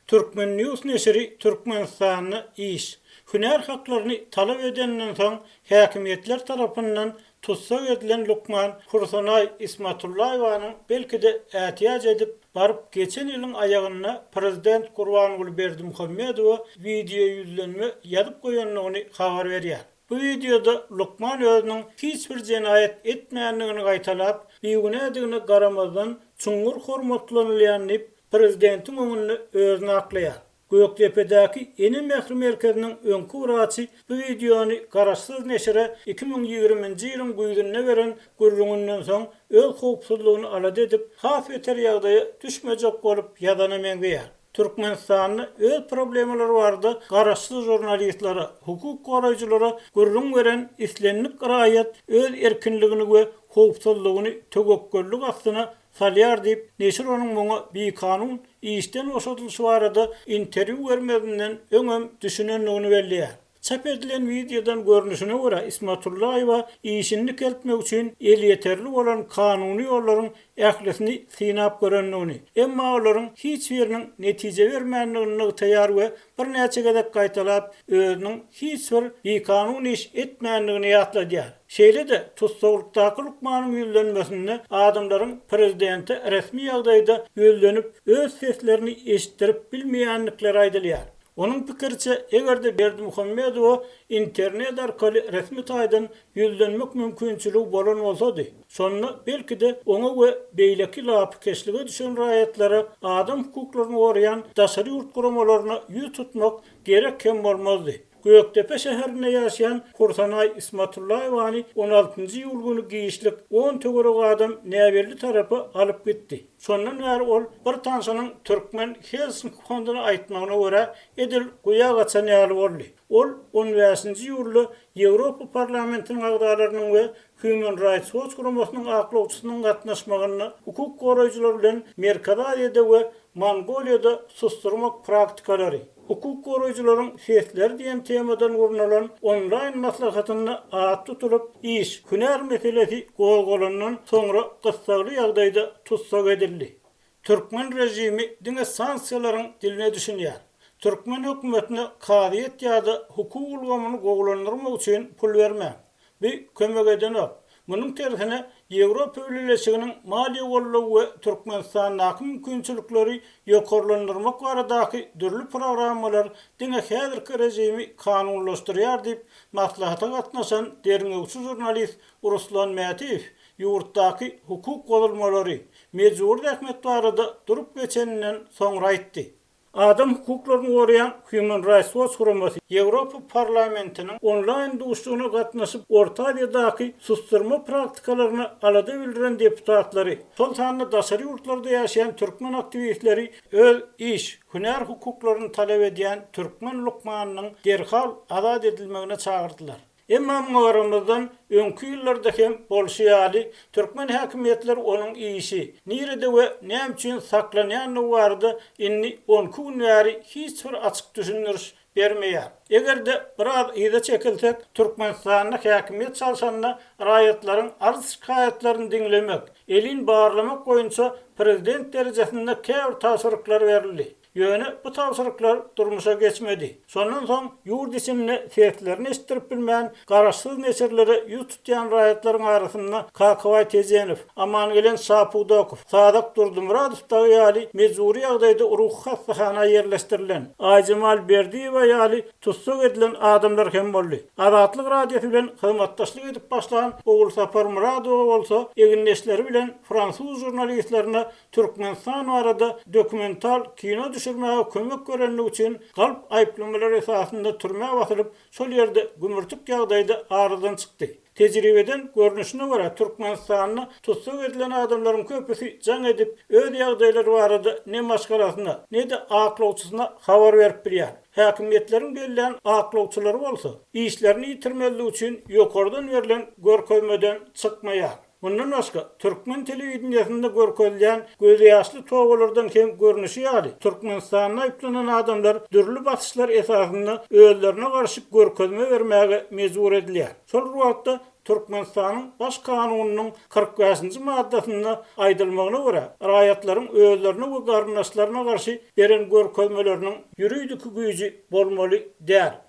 Turkmen. News neşiri Türkmenistanda iş, hünär haklaryny talap edeninden soň häkimiýetler tarapyndan tussag edilen lukman Hursanaý Ismatullaýewanyň belki-de ätiýaç edip, baryp geçen ýylyň aýagynda prezident Gurbanguly Berdimuhamedowa wideoýüzlenme ýazyp goýandygyny habar berýär. Bu wideoda lukman özüniň hiç bir jenaýat etmändigini gaýtalap, bigünädigine garamazdan çuňňur hormatlanylýan diýip, prezidentiň öňünde özüni aklaýar. Gökdepedäki Ene mähri merkeziniň öňki wraçy bu wideony garaşsyz neşire 2020-nji ýylyň güýzünde beren gürrüňinden soň öz howpsuzlygyny alada edip, has beter ýagdaýa düşmejek bolup ýazana meňzeýär. Türkmenistanda öz problemalary barada garaşsyz žurnalistlere, hukuk goraýjylara gürrüň beren islendik raýat öz erkinligini we howpsuzlygyny töwekgellik astyna salýar diýip, neşir onuň muňa bikanun işden boşadylyşy barada interwýu bermezinden öňem düşünendigini belleýär. Çap edilen wideodan görnüşine görä, Ismatullaýewa işini dikeltmek üçin elýeterli bolan kanuny ýollaryň ählisini synap görendigini, emma olaryň hiç biriniň netije bermändigini nygtaýar we birnäçe gezek gaýtalap, özüniň hiç bir bikanun iş etmändigini ýatladýar. Şeýle-de, tussaglykdaky lukmanyň ýüzlenmesinde adamlaryň prezidente resmi ýagdaýda ýüzlenip, öz seslerini eşitdirip bilmeýändikleri aýdylýar. Onuň pikiriçe, eger-de Berdimuhamedowa internet arkaly resmi taýdan ýüzlenmek mümkinçiligi bolan bolsady, şonda, belki-de, oňa we beýleki lapykeçlige düşen raýatlara adam hukuklaryny goraýan daşary ýurt guramalaryna ýüz tutmak gerek hem bolmazdy. Gökdepe şäherinde ýaşaýan Hursanaý Ismatullaýewany on altynjy iýul güni giçlik on töweregi adam näbelli tarapa alyp gitdi. Şondan bäri ol bir tanşynyň Türkmen Helsinki fonduna aýtmagyna görä, edil guýa gaçan ýaly boldy. Ol on bäşinji iýulda Ýewropa Parlamentiniň agzalarynyň we Human Rights Watch guramasynyň aklawçysynyň gatnaşmagynda hukuk goraýjylar bilen Merkezi Aziýada we Mongoliýada susdurmak praktikalary, Hukuk goraýjylaryň sesleri diýen temadan gurnalan onlaýn maslahatynda at tutulyp, iş, hünär meselesi gozgalandan soňra gyssagly ýagdaýda tussag edildi. Türkmen režimi diňe sanksiýalaryň diline düşünýär. Türkmen hökümetine kazyýet ýa-da hukuk ulgamyny gowulandyrmak üçin pul bermäň. Bi kömek edenok. Munuň tersine, Ýewropa Bileleşiginiň maliýe goldawy we Türkmenistandaky mümkinçilikleri ýokarlandyrmak baradaky dürli programmalar diňe häzirki režimi kanunlaşdyrýar diýip, maslahata gatnaşan derňewçi žurnalist Ruslan Mätiýew ýurtdaky hukuk bozulmalary, mejbury zähmet barada durup geçeninden soňra aýtdy. Adam hukuklaryny goraýan Human Rights Watch guramasy Ýewropa Parlamentiniň onlaýn duşuşygyna gatnaşyp, Orta Aziýadaky susdurma praktikalaryna alada bildiren deputatlary, şol sanda daşary ýurtlarda ýaşaýan türkmen aktiwistleri öz iş, hünär hukuklaryny talap edýän türkmen lukmanynyň derhal azat edilmegine çagyrdylar. Emma muňa garamazdan, öňki ýyllarda hem bolşy ýaly, türkmen häkimiýetleri onuň işi, nirede we näme üçin saklanýandygy barada indi on iki gün bäri hiç bir açyk düşündiriş bermeýär. Eger-de biraz yza çekilsek, Türkmenistanda häkimiýet çalşanda raýatlaryň arz-şikaýatlaryny diňlemek, elin barlamak boýunça prezident derejesinde käbir tabşyryklar berildi. Ýöne bu tabşyryklar durmuşa geçmedi. Şondan soň ýurt içinde seslerini eşitdirip bilmän, garaşsyz neşirlere ýüz tutýan raýatlaryň arasynda Kakabaý Tejenow, Amangelen Şapudakow, Sazak Durdymyradow dagy ýaly mejbury ýagdaýda ruhy hassahana ýerleşdirilen, Aýjemal Berdiýewa ýaly tussag edilen adamlar hem boldy. Azatlyk Radiosy bilen hyzmatdaşlyk edip başlan Ogulsapar Myradowa bolsa egindeşleri bilen fransuz žurnalistlerine Türkmenistan barada dokumental kino düşürmäge kömek berenligi üçin galp aýyplamalar esasynda türmä basylyp, şol ýerde gümürtik ýagdaýda aradan çykdy. Tejribeden görnüşine görä, Türkmenistanda tussag edilen adamlaryň köpüsi jaň edip, öz ýagdaýlary barada ne maşgalasyna, ne-de aklawçysyna habar berip bilýär. Häkimiýetleriň bellän aklawçylary bolsa, işlerini ýitirmezlik üçin ýokardan berlen görkezmeden çykmaýar. Mundan başga, türkmen telewideniýesinde görkezilýän gözýaşly tobalardan hem görnüşi ýaly, Türkmenistanda aýyplanan adamlar dürli basyşlar esasynda özlerine garşy görkezme bermäge mejbur edilýär. Şol bir wagtda, Türkmenistanyň Baş Kanunynyň 45-nji maddasynda aýdylmagyna görä, raýatlaryň özlerine we garyndaşlaryna garşy beren görkezmeleriniň ýuridiki güýji bolmaly däl.